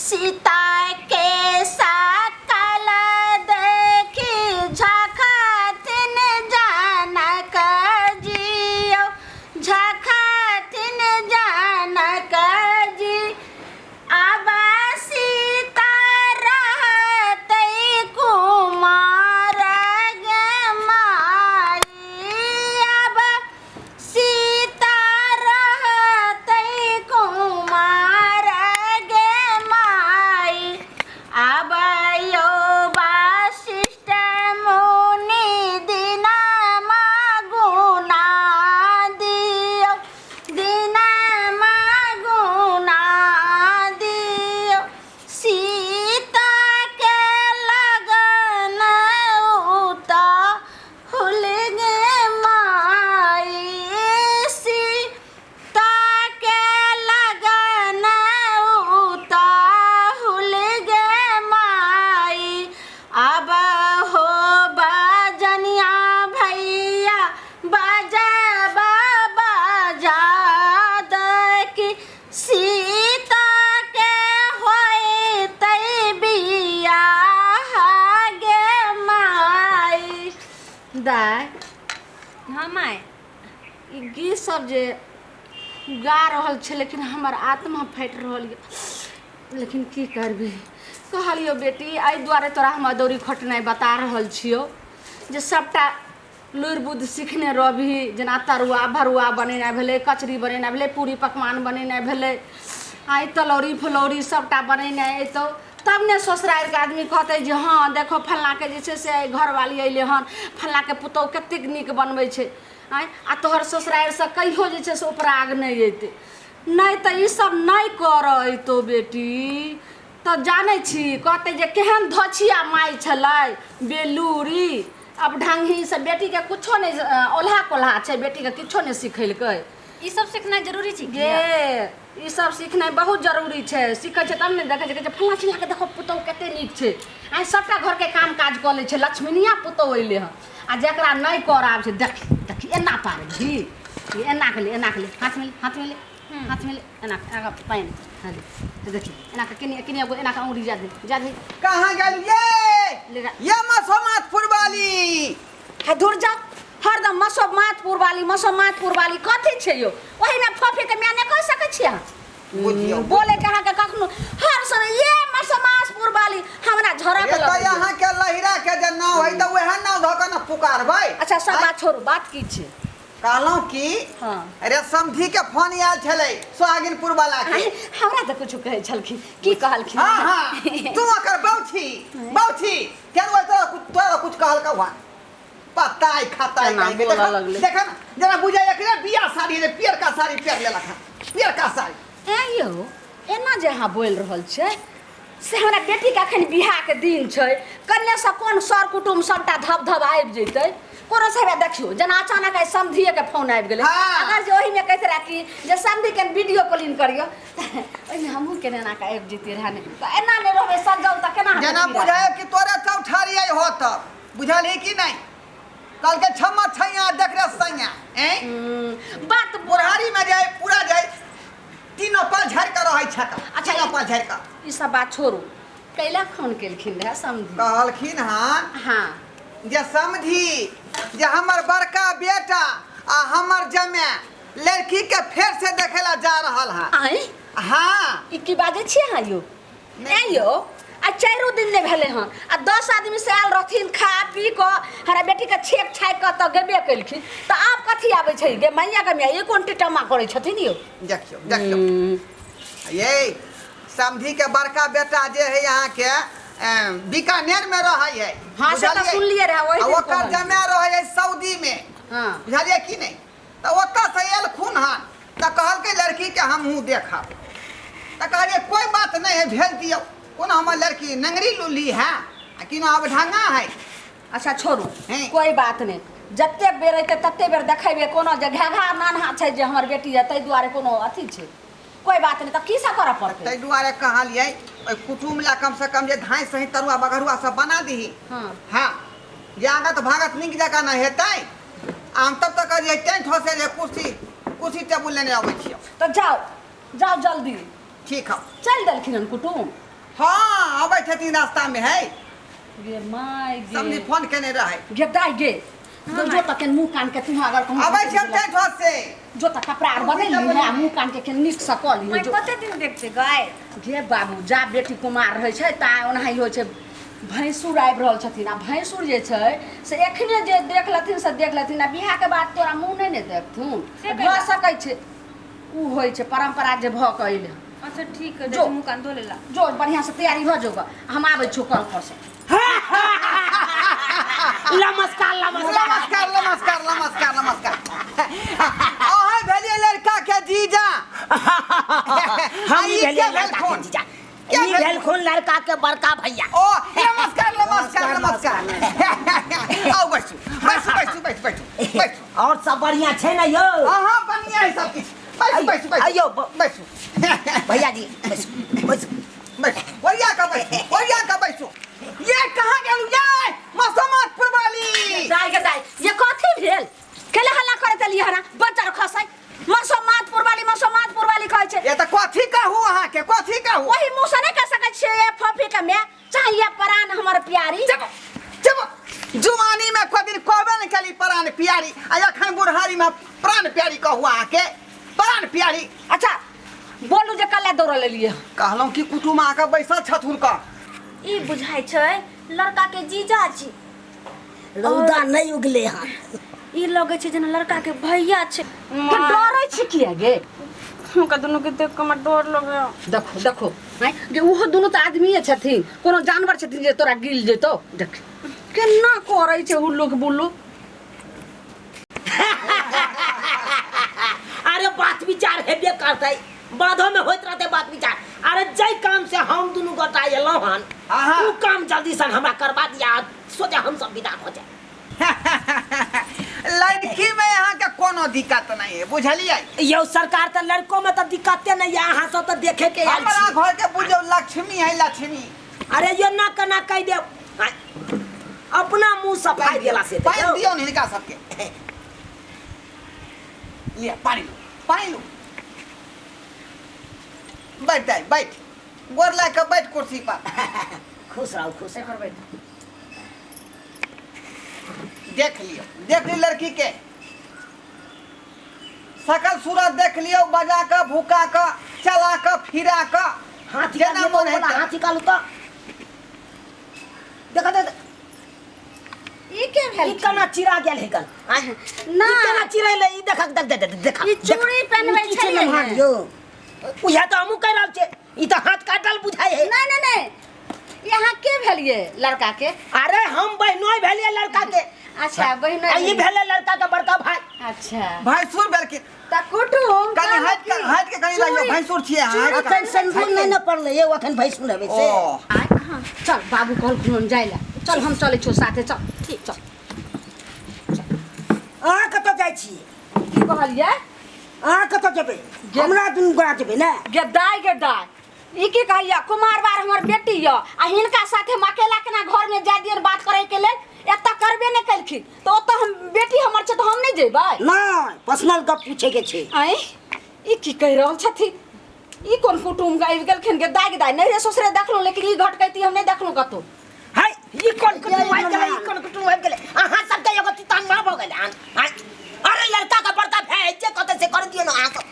सीता के सकल देखी झखथिन जनक जियो, झखथिन जनक जी। अब सीता रहतै कुमार गे माई, अब सीता रहतै कुमार गे माई। अब यो वशिष्ठ मुनि दिना गुना दियो, दिना गुना दियो। सीता के लगन उता हुल गे माई, सीता के लगन उता हुल गे माई। अब हो बजनिया भैया बाजा बाबा की सीता के होतै बियाह गे माई। दाय। हाँ माय। ई गीत सब जे गा रहल छै, लेकिन हमर आत्मा फाटि रहल यऽ। लेकिन की करबै? कहलियौ बेटी, एहि दुआरे तोरा हम अदौरी खोटनाइ बता रहल छियौ जे सभटा लुरि बुद्धि सिखने रहबही, जेना तरुआ भरुआ बनेनाइ भेलै, कचरी बनेनाइ भेलै, पूरी पकवान बनेनाइ भेलै, आ ई तलौरी फुलौरी सभटा बनेनाइ अयतौ, तब ने ससुरारिके आदमी कहतै जे हँ देखो, फल्लाँके जे छै से घरवाली अयलै हन, फल्लाँके पुतहु कतेक नीक बनबै छै। आँय, आ तोहर ससुरारिसँ कहियो जे छै से उपराग नहि अयतै। नहि तऽ ईसभ नहि करऽ अयतौ बेटी, तऽ जानै छी, कहतै जे केहन धोछिया माय छलै, बेलूरी, अब ढंगही से बेटीके कुछो नहि, ओल्हा कोल्हा छै, बेटीके किछो नहि सिखेलकै। ई सब सिखनाइ जरूरी छै। गे, ई सब सिखनाइ बहुत जरूरी छै। सीखै छै तब ने देखै छै, कहै छै फल्लाँ चिल्लाँके देखो, पुतहु कते नीक छै, आइ सभटा घरके काम काज कऽ लै छै, लक्ष्मीनिया पुतहु अयलै हँ। आ जकरा नहि करऽ आबै छै, देखी देखी, एना पारै छी, एना के ले, एना के ले, हाथमे ले, हाथमे ले, हाथमे ले, एना एना पानि, हाँ ले, देखी, एना के केने केने एगो एना के औंगरी जा दे, जा दे। कहाँ गेलियै? ले जा। ये मसोमातपुर वाली। हा, दूर जा। हरदम मसो मातपुर वाली, मसो मातपुर वाली कथी छै यौ? ओहिना फफे के माय नहि कहि सकै छी अहाँ? बुझियौ। बोले के अहाँके कखनो हर समय ये मसो मातपुर वाली, हमरा झरक ए तऽ लगैए। अहाँ के लहिरा के जे नाव है तऽ वएह नाव धऽ कऽ ने पुकारबै। अच्छा, सब बात छोड़ू, बात की छै? कहलहुँ की, हाँ। अरे समधी के फोन आयल छलै सोहागिनपुर वाला के। आँय, हमरा तऽ कुछो कहै छलखिन, की कहलखिन? हाँ हाँ, तू ओकर बौछी बौछी केन ओइ तोरा कुछ, तोरा कुछ कहलकौ हन? पता है खाता है केना कहीं के। बोलऽ देखा लगलै। देखा ना, जेना बुझाइए कि रे बियाह साड़ी रे, पियरका साड़ी पहिर लेलक हन, पियरका साड़ी। ऐं यौ, एना जे अहाँ बोलि रहल छियै से हमरा बेटीके अखन बियाहके दिन छै, कन्यासँ कोन सर कुटुम्ब सबटा धब धब आबि जेतै, कोनो से देखियौ जेना अचानक आइ समधिएके फोन आबि गेलै। हाँ। अगर जे ओहिमे कहैत रहए कि जे समधिके वीडियो कॉलिंग करियौ, तऽ ओहिमे हमहूँ केना एना कऽ आबि जैतियै रहए। नहि तऽ एना नहि रहबै सजल तऽ केना हम जेना बेटी रहबै? बुझाय कि तोरे चौठारी आई होत, बुझलही कि नहि? कहलकै छम्मा छैया देख रे सैया ऐं। बात बुढ़ारी में जाय पूरा जाय तीनों पल झड़ के रहै छत। अच्छा, तीनों पल झड़ के। ई सब बात छोड़ू, कैला फोन केलखिन रहए समधी? कहलखिन हन हाँ जे समधी, जे हमर बड़का बेटा आ हमर जमाय लड़की के फेर से देखे ला जा रहल है। आँय? हाँ। ई की बाजै छियै अहाँ यौ? ऐं यौ, आ चारिो दिन नहि भेलै हन आ 10 आदमी से आयल रहथिन, खा पी कऽ हमरा बेटीके छेक छाकि कऽ तऽ गेबे केलखिन, तऽ आब कथी आबै छै गे मैया गे मैया? ई कोन टिटमा करै छथिन यौ? देखियौ देखियौ, ये समधी के बड़का बेटा जे है यहाँ के बीकानेर में रहै है। हाँ, से तऽ बुझलियै? सुनलियै रहए, ओहि आ दिन ओकर कहलियै। जमाय रहै है सऊदी में। हाँ। बुझलियै कि नहि? तऽ ओतऽ से एलखुन हन तऽ कहलकै लड़की के हमहूँ देखब, तऽ कहलियै कोइ बात नहि है, भेज दियौ, कोनो हमर लड़की नंगरी लुल्ही है आ कि अब ढंगा है। अच्छा छोड़ू। हैं। कोई बात नहि, जते बेर अयतै तते बेर देखेबै। कोनो जे घेघा नान्हा छै जे हमर बेटी है, ताहि दुआरे कोनो अथी छै? कोई बात नहि, तऽ की सब करऽ पड़तै? ताहि दुआरे कहलियै ओहि कुटुम्ब ला कम से कम जे धाँइ सही तरुआ बघरुआ सब बना दीही। हाँ। हाँ, जे आगत भागत नीक जकाँ नहि हेतै। आ हम तब तक जे टेंट होसे जे कुर्सी कुर्सी टेबुल लेने अबै छियौ। तऽ जाउ जाउ जल्दी। ठीक हौ। चलि देलखिन हन कुटुम्ब? हाँ आबै छथिन रास्ता में है। गे my समझी गे। फोन केने रहै। गे दाइ गे, जो तक मुंह कान के तू अगर कहूं आबै छी हम टेंट हाउस से। जो तक कपड़ा आर बदल ली है, मुंह कान के के नीक से कऽ ली। माय जो कते दिन देखते गाय? गे बाबू, जा बेटी कुमार रहै छै ता ओनाही होइ छै। भैंसुर आबि रहल छथिन आ भैंसुर जे छै से एखने जे देख लेथिन से देख लेथिन, आ बियाहके बाद तोरा मुँह नहि ने देखथुन। से भऽ कैला? सकै छै, ओ होइ छै परम्परा जे भऽ कऽ अयलै। अच्छा ठीक है। जो। मुँह कान धो लेला। जो बढ़िआँ से तैयारी भऽ जो, हम आबै छियौ कल पर से। नमस्कार नमस्कार। नमस्कार नमस्कार नमस्कार नमस्कार। अहाँ भेलियै लड़का के जीजा? हम आ ई ई भेलियै के लड़का के भेलखुन? जीजा। के ई भेल? भेलखुन लड़का के बड़का भैया। ओ नमस्कार नमस्कार नमस्कार। आउ बैसू बैसू बैसू बैसू बैसू बैसू। और सब बढ़िया छै ने यौ? अहाँ बढ़िया है सब किछु। बैसू बैसू बैसू। आइयो, बैसू। भैया जी बैसू बैसू। बैसू, ओरिया का बैसू, ओरिया का बैसू। ये कहाँ गेलू ये मसोमातपुर वाली? दाइ गे दाइ, ये कथी भेल? केले हल्ला करैत एलियै हन? बच्चा खसै मसोमातपुर वाली मसोमातपुर वाली कहै छै। ये तऽ कथी कहू अहाँके, कथी कहू? ओही मुँह से नहि कह सकै छियै ये फफी के माय चाहे ये प्राण हमर प्यारी। चुप चुप। जुआनी में कोई दिन कहबे नहीं कली प्राण प्यारी, आ अखन बुढ़ारी में प्राण प्यारी कहू अहाँके, प्राण प्यारी। अच्छा बोलू जे कल्ला दौड़ल एलियै? कहलहुँ कि कुटुम आके बैसल छथुन का। ई बुझाइ छै लड़का के जीजा छी। रौदा नहीं उगले हन। ई लगै छै जेना लड़का के भैया छै। के डरै छी किया गे? हुनका दुनू के देख के हमरा डर लगैया। देखो देखो आँय गे, ओहो दुनू तऽ आदमीए छथिन, कोनो जानवर छथिन जे तोरा गिल जेतौ? देख केना करै छै हुल्लुक बुल्लुक। अरे बात विचार हेबे करतै, बाधो में होइत रहतै बात विचार। अरे जै काम से हम दुनू गोटा एलहुँ हन हाँ। उ काम जल्दी से हमरा करवा दिया, सोचे हम सब विदा हो जाए। लड़की में यहाँ के कोनो दिक्कत नहीं है, बुझलियै? यौ सरकार, तऽ लड़को में तऽ दिक्कते नहीं है, अहाँ सब तऽ देखे के आयल हमरा छी। घर के बुझियौ लक्ष्मी है, लक्ष्मी। अरे यो ना कना कहि देब, आँय, अपना मुंह सफाई देला से पानि देखियौ। दियौ ने हिनका सबके। लिअ पानि लू, पानि लू। बैठ दाइ बैठ, गोर लाग के बैठ कुर्सी पर। खुश रहू खुश रहू। बैठ। देख लियौ, देख लियौ लड़की के सकल सूरत देख लियौ, बजा कऽ भुका कऽ चला कऽ फिरा कऽ हाथ जेना निकालू मोन बोला, हेतै। हाथ निकालू तऽ देखो देखो। ई के भेल? ई केना चिरा गेल हे गल? आँय, ना। ई केना चिरेलै? ई देखक देख देख देख देख। ई चूड़ी पहिनबै ई की छै छलियै नमहर ने? यौ? उएह तऽ हमहूँ कहि रहल छियै, ई तऽ हाथ काटल बुझाइ है। नहीं नहीं नहीं, यहाँ के भेलिए लड़का के? अरे हम बहनोई भेलियै लड़का के। अच्छा बहनोई। आ ई भेलै लड़का के बड़का भाई। अच्छा भैंसुर भेलखिन। त कुटुम कनि हटि कऽ हटि कऽ कनि लागियौ, भैंसुर छियै अहाँ, हटि कऽ। अखन सिन्दूर नहि ने पड़लै यौ, अखन भैंसुर हेबै से। ओ चल बाबू कहलखुन जाय ला, चल हम चलै छियौ साथे, चल ठीक चल। अहाँ कतऽ जाइ छी? की कहलियै? अहाँ कतऽ जेबै? हमरा दुनू गोरा जेबै ने। गे दाय गे दाय, ई की कहलियै? कुमार बार हमर बेटी यऽ आ हिनका साथे हम अकेला केना घर में जाय दियनि बात करे के लेल? एतऽ करबे नहि केलखिन तऽ ओतऽ हम बेटी हमर छै तऽ हम नहि जेबै? नहि, पर्सनल गप पूछे के छै। आँय, ई की कहि रहल छथिन? ई कोन कुटुम्ब आबि गेलखिन? गे दाय गे दाय, नैहरे ससुरे देखलहुँ लेकिन ई घटकैती हम नहि देखलहुँ कतहु। हाय, ई कोन कुटुम्ब आबि गेलै? ई कोन कुटुम्ब आबि गेलै? अहाँ सबके एगो तितान माँ भऽ गेलै हन। आँय, अरे लड़का के बड़का भाय जे कहतै से कर दियौ ने अहाँ सब।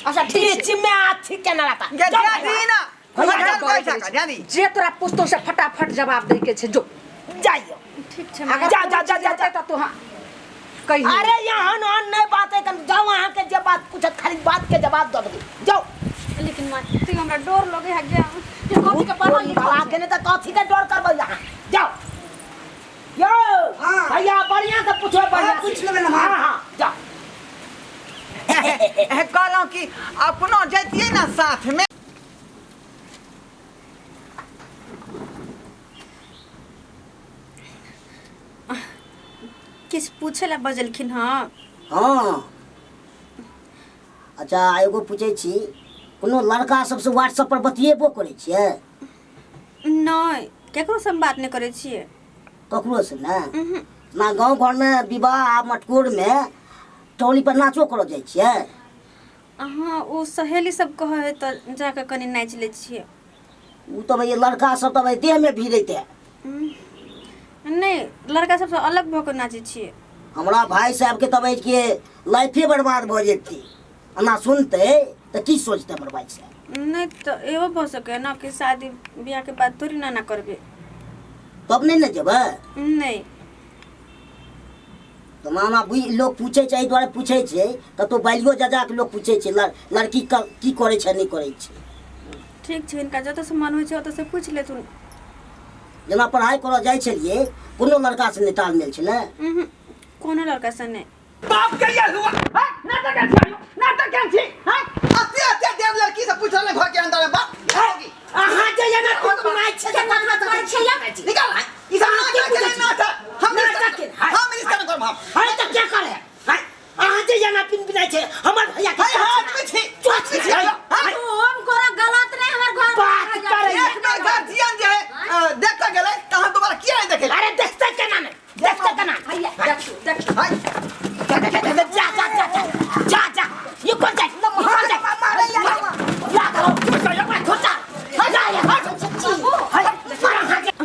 अच्छा ठीक छै। बीच में अथी केना रहता? गे जाउ ध्यान भाई, दी ना। भैया, ध्यान जाउ, बैठा कऽ, ध्यान दी। जे तोरा पूछतौ से फटाफट जवाब दै के छै, जो। जाइयो। ठीक छै। अगर जा, जा, जा, जा, जा। तऽ तू हाँ कहियो। अरे यहाँ न नहीं बात है, कन जाओ, अहाँ के जे बात पूछत खाली बात के जवाब दऽ देबै, जाओ। लेकिन माय तू हमरा डर लगे है गे। जे कथी के पढ़ल लिखल बाबा छै? के नहीं तऽ कथी के डर करबै अहाँ? जाओ यौ। हाँ। भैया बढ़िया से पूछो, बढ़िया हाँ, से। पूछ लेबै ने, हाँ हाँ जाओ। कहलहुँ कि अपनो जैतियै ने साथ में। किछु पूछे ला बजलखिन हँ? हाँ अच्छा, एगो पूछै छी, कोनो लड़का सबसँ व्हाट्सएप पर बतियेबो करै छियै? नहि, केकरो से हम बात नहि करै छियै। ककरोसँ ने ना? गाँव घरमे विवाह आ मटकोरमे टोली पर नाचो करऽ जाइ छियै? अहाँ ओ सहेली सब कहै है तऽ जाकऽ कनि नाचि लै छियै। ओ तऽ भैया लड़का सब तऽ भैया देहमे भिड़ैत है। नहि, लड़का सबसँ अलग भऽ कऽ नाचै छियै। हमरा भाई साहबके तऽ भैया के लाइफे बर्बाद भऽ जेतै। एना सुनतै तऽ की सोचतै हमर भाई साहब? नहि तऽ इहो भऽ सकैए ने कि शादी बियाहके बाद थोड़ी ना एना करबै। तब नहि ने जेबै? नहि। तऽ मामा बुझ, लोक पूछै छै एहि दुआरे पूछै छै, कतहु बालियो जजाके लोक पूछै छै लड़की की करै छै नहि करै छै। ठीक छै, हिनका जतऽसँ मन होइ छै ओतऽसँ पूछि लेथुन। जेना पढ़ाइ करऽ जाइ छलियै, कोनो लड़कासँ नहि तालमेल छलै? उहुँ, कोनो लड़कासँ नहि। बाप के ये हुआ हैं? नाटक केन छी, नाटक केन छी हैं? अते अते देर लड़की से पूछ रहले घर के अंदर में बाप होगी। अहाँ जे एना कुटकुमाइ छै से कतना करै छै या निकाल ई सब नाटक के नाटक। हम नाटक के, रिश्ता, हम रिश्ता न करब हम। है तऽ क्या करे है? अहाँ जे एना पिन पिनाइ छै हमर भैया के है हाथ में छी, चोट छी, छै। हैं? हम कोनो गलत नहीं, हमर घर बात करे। एक बेर गार्जियन जे है देख के गेलै तऽ हम दोबारा किया नहीं देखे? अरे देखते केना नहि, देखते केना? भैया देखियौ, देखियौ। है जा जा जा जा जा जा जा जा, ये कौन जाए, ये कौन जाए? ला करो छोटा जा ये है।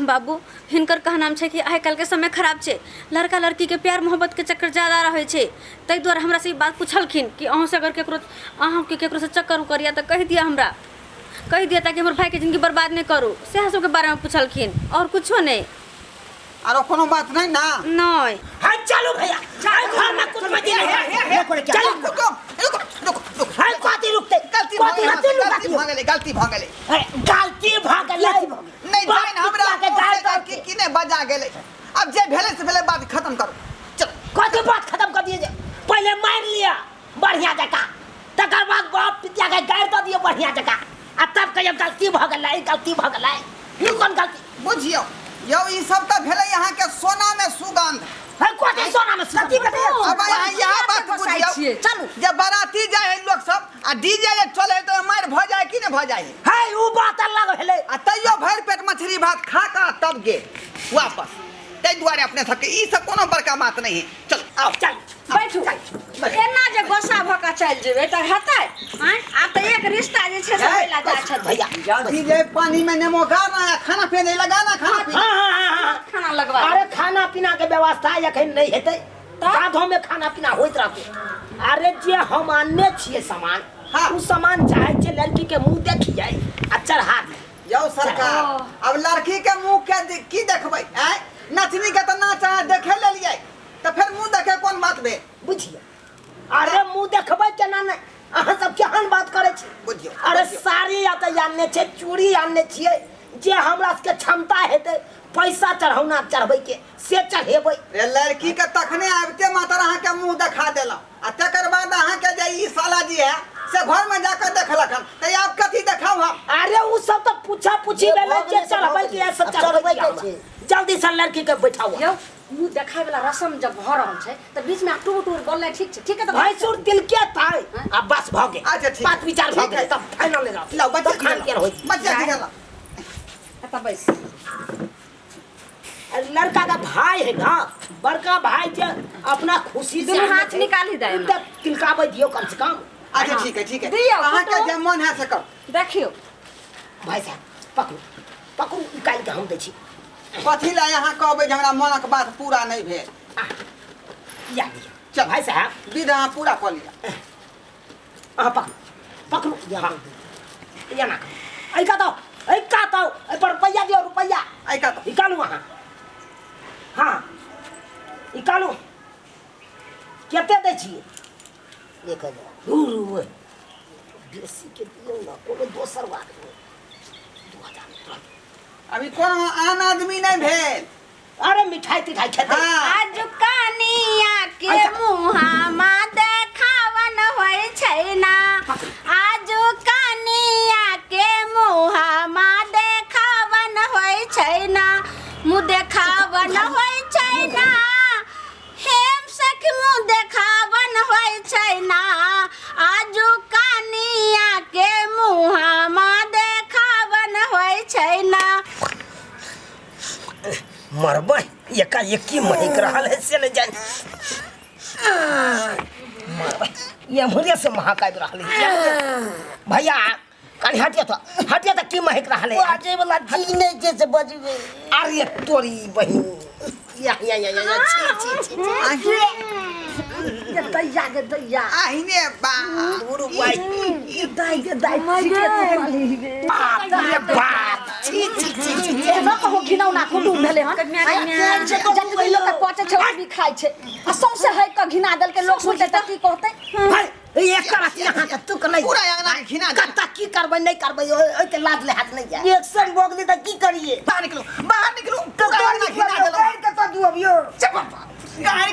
बाबू, हिनकर कहनाम छै कि आइ काल्हिके समय खराब छै, लड़का लड़कीके प्यार मोहब्बतके चक्कर ज्यादा रहै छै, ताहि दुआरे हमरासँ ई बात पुछलखिन कि अहूँसँ अगर केकरो अहाँके केकरोसँ चक्कर उक्कर यऽ तऽ कहि दिअ, हमरा कहि दिअ, ताकि हमर भाइके जिन्दगी बर्बाद नहि करू। सएह सबके बारेमे पुछलखिन, आओर कुछो नहि। आरो कोनो बात नहीं ना? नहि। हाँ चलो भैया, आइ घर में कुछ मत नहीं। चलो। रुको रुको रुको रुको। हाय कथी रुकते? गलती भऽ कथी गेलै, रुकते? गलती भऽ गेलै, गलती भऽ गेलै। ए, गलती भऽ गेलै। नहीं जान हमरा के गाल मुँह से की की नहीं बजा गेलै। अब जे भेलै से भेलै, बात खत्म करू, चल। कथी बात खत्म कर दिए? जे पहले मारि लिअ बढ़िया जकाँ, तकर बाद बाप पितिया के गारि दऽ दियौ बढ़िया जकाँ, आ तब कहियौ गलती भऽ गेलै, गलती भऽ गेलै। ई कोन गलती? बुझियौ यौ, ई सब तऽ भेलै अहाँके सोना में सुगंध। है कथी सोना में सुगंध? अब अहाँ इएह बात गोसाइ बुझियौ छियै, चलू। जे बाराती जाइ है लोक सब आ डीजे जे चले तऽ मारि भऽ जाइ कि नहि भऽ जाइ है? है उ बात अलग भेलै। आ तैयो भरि पेट मछली भात खा कऽ तब गेल वापस। ताहि दुआरे अपने सबके ई सब कोनो बड़का बात नहीं है। चल आओ। चल। बैठू। एना जे गोस्सा भऽ कऽ चलि जेबै तऽ हेतै? आँय, आब तऽ एक रिश्ता जे छै से होय ला जाइ छथिन। भैया। जल्दी जे पानी में नेमो गाना, खाना पीना नहीं लगाना, खाना पीना। हाँ हाँ हाँ हाँ खाना लगवा। अरे खाना पीना के व्यवस्था एखन नहीं हेतै, बाधो में खाना पीना होइत रहतै। अरे जे हम आनने छियै सामान, हाँ। उ सामान चाहे छै लड़की के मुंह देखियै आ चढ़ा दियै। यौ सरकार, अब लड़की के मुंह के की देखबै? आँय, नचनी के तऽ नाच अहाँ देखे लेलियै, तऽ फेर मुंह देखे कोन बात भेल? बुझियै, अरे मुंह देखबै केना नहि? अहाँ सब केहन बात करै छी? बुझियौ। अरे बुझियौ। साड़ी या तऽ आनने छै, चूड़ी आनने छियै, जे हमरा सबके क्षमता हेतै पैसा चढ़ौना चढ़बै के से चढ़ेबै। रे लड़की के तखने आबिते मात्र अहाँके मुंह देखा देलहुँ, आ तकर बाद अहाँके जे ई साला जी है से घर में जाकर देखलक हन, तऽ आब कथी देखाउ हम? अरे उ सब तऽ पूछा पूछी जे भेलै भऽ जे गेलै से चढ़बै भऽ के है से गेलै। आब चढ़बै के चढ़बै के हमरा। छै। जल्दी से लड़की के बैठाउ। यौ, मुँह देखाय वाला रसम जब भऽ रहल छै तऽ बीच में टूर टूर बोलनाइ ठीक छै? ठीक है तऽ भैंसुर दिल के ताय आ बस भऽ गेल। अच्छा, ठीक। बात विचार भऽ ठीक गेल है। तब फाइनल रहत। लाउ बच्चा तब खान पियन होइत। बच्चा के लाउ। एतऽ बैस। अरे लड़का का भाई है ना, बड़का भाई जे अपना खुशी से दुनू आनै हाथ छै, निकाली दे। उ तऽ तिलकाबै दियौ कम से कम। अच्छा ठीक है, ठीक है। दियौ, अहाँके फोटो। जे मन है से करू। देखियौ। भाई साहब पकड़ू, पकड़ू, निकालि के हम दै छी। कथी लए अहाँ कहबै जे हमरा मनक बात पूरा नहीं भेल? या दियौ। चल। भाई साहब विध अहाँ पूरा कऽ लिअ। अहाँ पकड़ू, पकड़ू। हाँ एना करू, एहि कात आउ, एहि कात आउ, एहि पर रुपैआ दियौ, रुपैआ। एहि कात आउ। निकालू अहाँ, हाँ निकालू। कते दै छियै? 1000। दूर बेसी के दियौ ने, कोनो दोसर बात नहि। 2000 तुरंत। अभी कोनो आन आदमी नहीं भेल। अरे मिठाई तिठाई खेतै। हाँ। आज कनिया के अच्छा। मुहामा देखावन होइ छै ना, आज कनिया के मुहामा देखावन होइ छै ना, मुँह देखावन होइ छै ना, हेम सखी मुँह देखावन होइ छै ना, आजु कनिया के मुहामा देखावन होइ छै ना। मरबै एकाएकी महकि रहल है से नहि जानि। मरबै एम्हरे से महक आबि रहल है। भैया कनी हटियो तो, हटियो तो की महक रहल है। बाजे वाला जी नहीं छै से बजबै। अरे तोरी बहिन, या या या या, छी छी छी छी। गे दैया, गे दैया। आहिने बा। गुरु भाई। गे दाइ, गे दाइ, ठीके तू कहली गे। बाप रे बाप, छी छी छी छी। एना कहो घिनौना कुटुम भेलै हन। जतबे लोक के पचै छै ओतबी खाइ छै आ सौंसे है कऽ घिना देलकै। लोक सुनतै तऽ की कहतै? भाई, एक करत यहाँ के तुक नहीं। पूरा अंगना के घिना देलकै। कत्ता की करबै नहि करबै, ओहि के लाज लेहाज नहीं जाए। रिएक्शन भऽ गेलै तऽ की करियै? बाहर निकलू, बाहर निकलू, पूरा अंगना घिना देलहुँ। गाड़ि कतऽ दुअबियौ? चुप, गाड़ि।